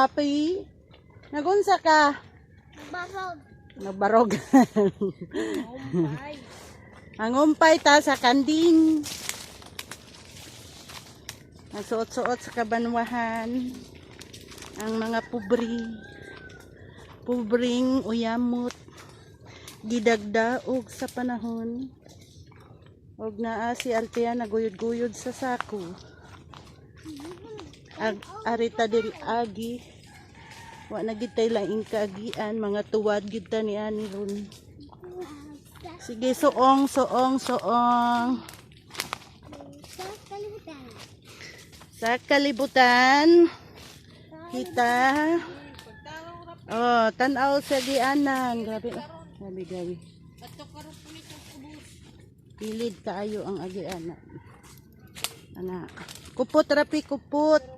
Rapi? Nagunsa ka? Barog. Nagbarog. Mangumpay ta sa kanding. Nagsuot-suot sa kabanwahan. Ang mga pobre. Pobreng uyamot. Gidagdaog sa panahon. Og naa si Althea naguyod-guyod sa sako. Ag arita diri agi. Wa na gid tay laing kaagian, mga tuwad gid ta ni ani ron. Sige, suong, suong, suong. Sa kalibutan. Sa kalibutan, kita. Oh, tan-aw sa gianan. Grabe. Grabe, grabe. Pilid kaayo ang agianan. Ana. Kupot rapi, kupot.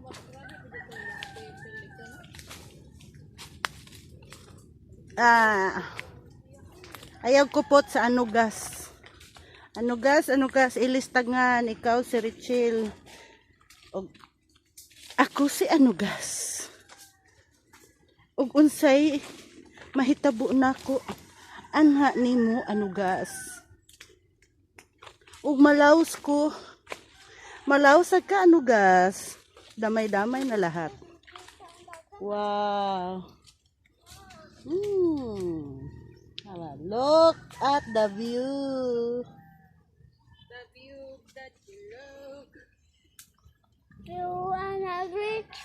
Ah. Ayaw kupot sa anugas. Anugas, anugas, ilistagan. Ikaw si Richel. Og ako si anugas. Ug unsay mahitabo nako anha nimo, anugas? Ug malaos ko. Malaos ka, anugas. Damay-damay na lahat. Wow. Look at the view. The view that you look. You wanna rich.